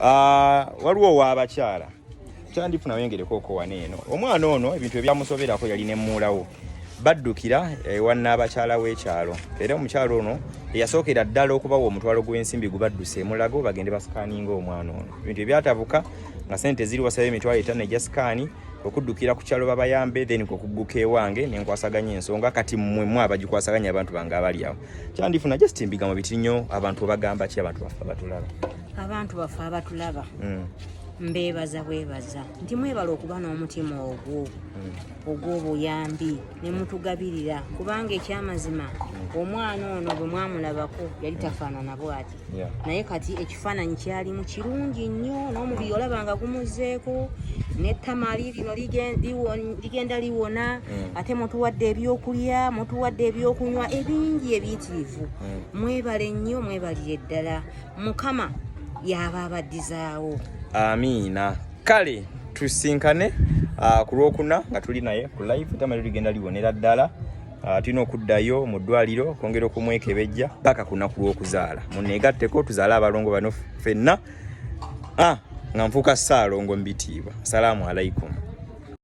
Ah, waliwo ow'abakyala kyandifuna wengereko okowana eno omwana ono ebintu ebyamusoberako yali nemuulawo baddukira ewa nnaabakyala w'ekyalo era omukyala ono eyasookera ddala okubawa omutwalo gw'ensimbi gubadduse emulago bagende basikaninga omwana ono ebintu ebyatabuka nga sente ziri wasaba 50,000 egya sikaani okuddukira ku kyalo babayambe then okugguka ewange nenkwasaganya ensonga kati mmwe mwe abagikwasaganya abantu bange abali awo kyandifuna just mbigambo biti nnyo abantu obagamba ki abantu baffe abatulaba abantu baffe abatulaba mbeebaza bwebaza nti mwebala okuba n'omutima ogwo ogw'obuyambi ne mutugabirira kubanga ekyamazima omwana ono bwe mwamulabako yali tafaanana bwati. Naye kati ekifaananyi kyalimu kirungi nnyo n'omubiri olaba nga gumuzzeeko n'ettama lino ligenda liwona. Ate mutuwadde ebyokulya, mutuwadde ebyokunywa ebingi ebiyitirivu. Mwebale nnyo, mwebalire ddala, Mukama yaba abaddizaawo. Amiina. Kale tusinkane ku lwokuna nga tuli naye ku live. Ettama lyo ligenda liwonera ddala. Tulina okuddayo mu ddwaliro okwongera okumwekebejja paka ku lunaku lw'okuzaala. Muneegatteko tuzaale abalongo bano ffenna. Nga nfuuka Ssaalongo mu bitiibwa. Asalaamu alaikum.